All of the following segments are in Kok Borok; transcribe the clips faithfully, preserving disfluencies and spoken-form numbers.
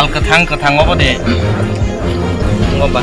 Kwthang kwthang obo de. Obo ba.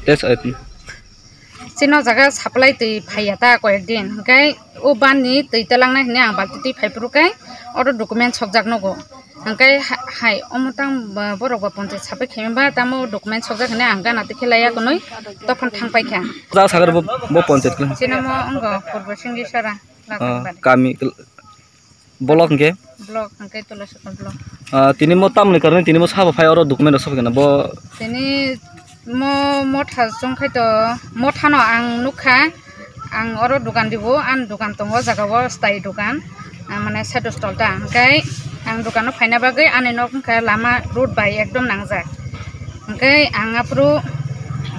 Test ati. Chini o jaga supply twi phaiya ta koyek din, hwnkhe o ban ni twi talangnai hwnwi ang balti twi phai phuru khe oro document sokjak nugo. Hwnkhe ha-, hai omo tang ba borok ba ponchai sapai khaimani ba tamo document sokjak hwnwi ang gana twi khe laiya kwnwi tophan thang paikha. Jaga sakar bo, bo ponchai khe. Chini omo wngkha Purbo Singhisara. Ah, kami. Block hwnkhe? Block hwnkhe Tulasukul block. Ah, tini mo tamoni karone tini mo sabo phai oro document rok sobo kena bo? Tini mo motha chwng khai to mothano ang nukha, ang oro dogan dibo, ani dogan tongo o jaga o style dogan, ah, mane side stall ta, hwnkhe ang dogan o phaina bagwi ani nok wngkha lama road bai ekdom nangjak. Hwnkhe ang aphuru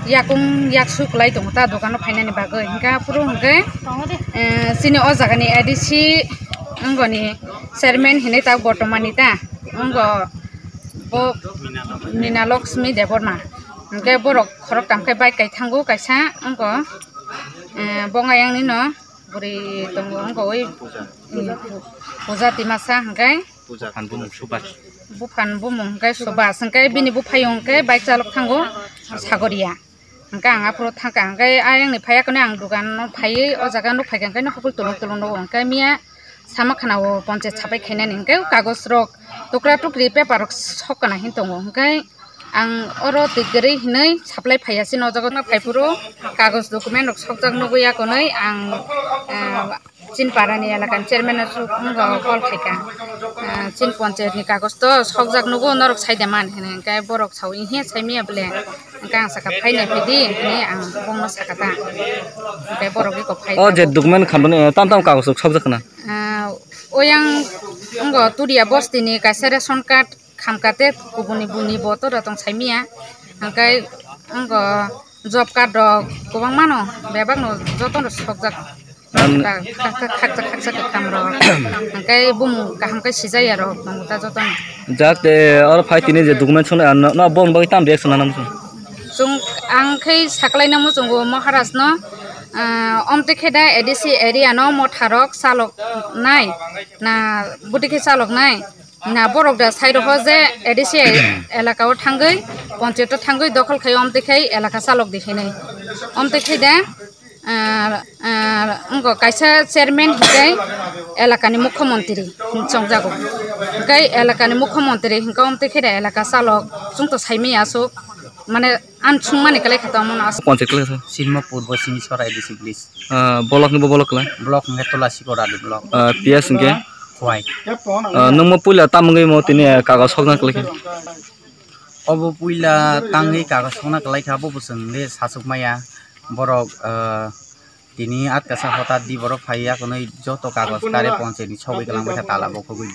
yakung yaksu kwlai tongo ta dogan o phainani bagwi, hwnkhe aphuru hwnkhe, eh, chini o jaga ni A D C wngoni chairman hinwi ta bortomani ta, wngbo bo Mina Lakshmi Debbarma. Hwnkhe borok khoroktham khe bike kai thango kaisa wngkha, eh, bongayang nino bwrwi tongo wngkha oi, mm, Puja Timasa hwnkhe. Buphan bumung Subhas. Buphan bumung hwnkhe Subhas hwnkhe bini buphayung hwnkhe bike chalok thango Sagoria. Hwnkhe ang aphuru thangkha, hwnkhe ayang ni phaiya khe ang dogan no phaiwi o jaga nuk phaikha, hwnkhe no hokol tulung tulung no hwnkhe miya sama khana o ponchai sapai khainani, hwnkhe kagoj rok tukra tukri paper rok sok kana hin tongo, hwnkhe ang oro twi kwrwi hinwi supply phaiya se no jaga no phai phuru kagoj document rok sokjak nugwi ya kwnwi ang, eh, Chin parani elakani chairman no suk wngkha call khaikha. Ah, chin ponchayat ni kagoj to sokjak nugo norok saida man hinwi, hwnkhe borok sawi he saimaya bole, hwnkhe ang sakha phainai phaidi hinwi ang bongno sakha ta. Hwnkhe borok eko phai. O je document khamrani, eh, tam tam kagoj rok sokjak khna? Ah, oyang wngkha Turia bosti ni kaisa ration card khamkha tei kubuni buni bo tora tong saimaya, hwnkhe wngkha job card rok kwbangma no bebak no joto no sokjak. An- Khaksa khaksa khaksa kwkham rok, hwnkhe bumung kaham khe sijaya rok tongo ta joto no. Jak te oro phai tini je document swngnai, ano no bongni bagwi tam reaction nanam song? Chwng ang khe saklai namo chwngo Maharaj no, ah, omtwi khe da A D C area no motha rok chalok nai na bwtwi khe chalok nai. Na borok da sai rokho je A D C elaka o thangwi, ponchayat o thangwi dokhol khai, omtwi khai elaka chalok di hinwi. Omtwi khai da, ah, ah, wngkha kaisa chairman hinkhe elaka ni mukhyamantri chongjago. Hinkhe elaka ni mukhyamantri hinkhe omtwi khai da elaka chalok chwng to saimaya aswk, mane, Ang chwngmani kwlai kha tongmano aswk. Ponchayat kwlai kha? Sinmo Purbo Sini Sorai A D C village. Ah, block ni bo block kwlai? Block hwnkhe Tulasikora ni block. Ah, P S hwnkhe? Khowai. Ah, nwng mo puila tam wngwi mo tini, ah, kagoj sokna kwlai kha? Obo puila tangwi kagoj sokna kwlai kha, abo bo chwng le sachuk maya. Borok, ah, Tini atkasa hotat di borok phai ya kwnwi joto kagoj kare ponchayat ni sogwi kwlangbaikha tala bo khogwi,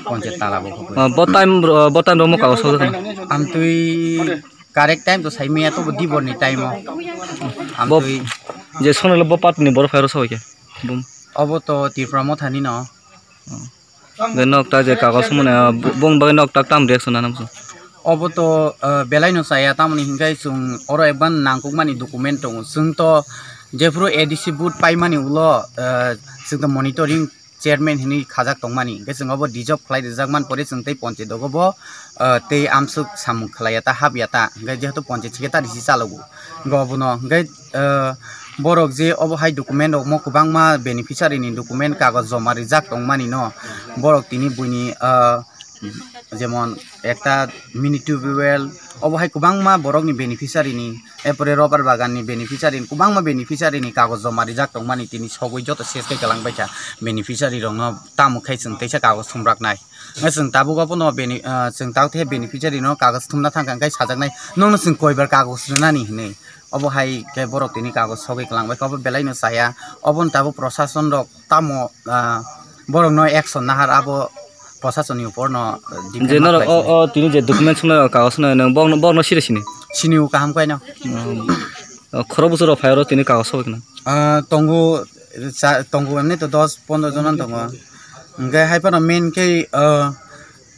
ponchayat tala bo khogwi. Ah, bo time, ah, bo time romo kagoj sogwi khana? Amtwi correct time to saimaya to bo dibor ni time o. Bo amtwi je sonole bo party ni borok phai ro sogwi khe. Bum. Obo to Tripura Motha ni no. Ah. Hwnkhe nok ta je kagoj sumani, ah, bu-, bung bagwi nok tak tam reaction nanam song? Obo to, ah, belai no chaya, tamoni hinkhe chwng oro ekban nangkukmani document tongo. Chwng to jephuru A D C vote paimani ulo, ah, chwng to monitoring chairman hinwi khajak tongmani, hwnkhe chwng obo dissolve khlai rijak man pore chwng tei ponchayat dogo bo, ah, tei amswk samung khlaiya ta, hapya ta, hwnkhe jehetu ponchayat secretary si chalogo, hwnkhe obono hwnkhe, ah, borok je obo hai document rok mo kwbangma beneficiary ni document kagoj joma rijak tongmani no, borok tini buini, ah, jemon ekta mini tubewell, obo hai kwbangma borokni beneficiary ni, erpore rubber bagan ni beneficiary ni, kwbangma beneficiary ni kagoj joma rijak tongmani tini sogwi joto ses khe kwlang baikha beneficiary rokno tamo khe chwng teisa kagoj thumraknai. Chwng tabuk abono beni-, ah, chwng tabuk khe beneficiary no kagoj thumna thangkha hwnkhe sajaknai, "Nokno chwng koibar kagoj rwnani?" hinwi. Obo hai khe borok tini kagoj sogwi kwlang baikha, obo belai no chaya. Oboni tabuk prosason rok tamo, ah, borokno action nahar abo prosasonni uporno, ah, depend Je ma norok khlai o, sini. O tini je document swngnai, o kagoj swngnai, nwng bokno, bokno siri sini? Sini o kaham kaino. Um, o khorok bwswk rok phai oro tini kagoj sogwi khna? Ah, tongo, cha-, tongo emni to dos pondro jona tongo. Hwnkhe hai phano main khe, ah,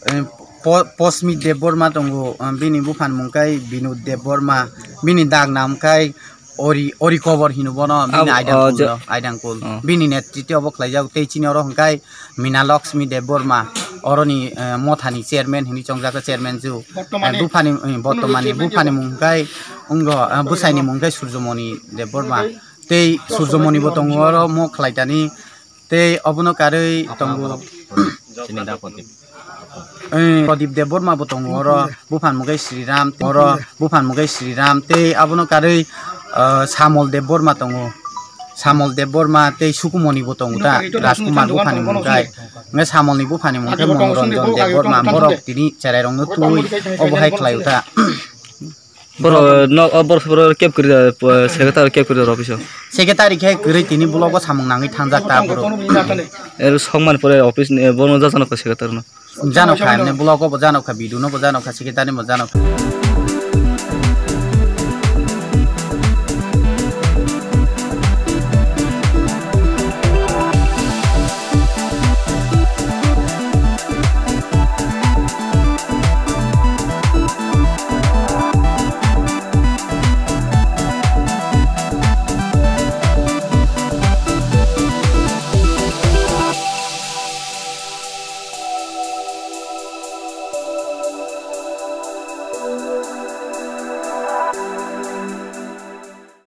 eh, Po-, Posmi Debbarma tongo, ah, bini buphani mung khe Binod Debbarma, bini dak nam khe Ori, Ori Kobor hino bono, bini Abo, Aidangkul oh, je- do, Aidangkul. Oh. Bini netritwo bo khlaijak, tei chini oro hwnkhe Mina Lakshmi Debbarma, oroni, eh, mothani chairman hinwi chongjak, chairman ju. Bottomani. Eh, buphani, eh, bottomani, buphani mung khe wngkha, eh, bwsaini mung khe Surjomoni Debbarma. Tei Surjomoni bo tongo oro mo khlaitani. Tei obono karwi tongo. Chini da Pradip. Eh, Pradip Debbarma bo tongo oro, buphani mung khe Sriram, oro buphani mung khe Sriram, tei abono karwi, eh, Samol Debbarma tongo. Samol Debbarma tei Sukumoni bo tongo ta, Rajkumar buphani mung khe. Hwnkhe Samolni buphani mung khe Monoranjan Debbarma, borok tini cherairokno twi obo hai khlaio ta. Borok no, o borok, borok kep kwrwi da, po-, secretary kep kwrwi da office o. Secretary khe kwrwi tini block o samung nangwi thangjak ta borok. Er sokmani pore office ni, borok no jajano kha secretary no. Jano kha, emne block o bo jano kha, B D O no bo jano kha, secretary no bo jano kha.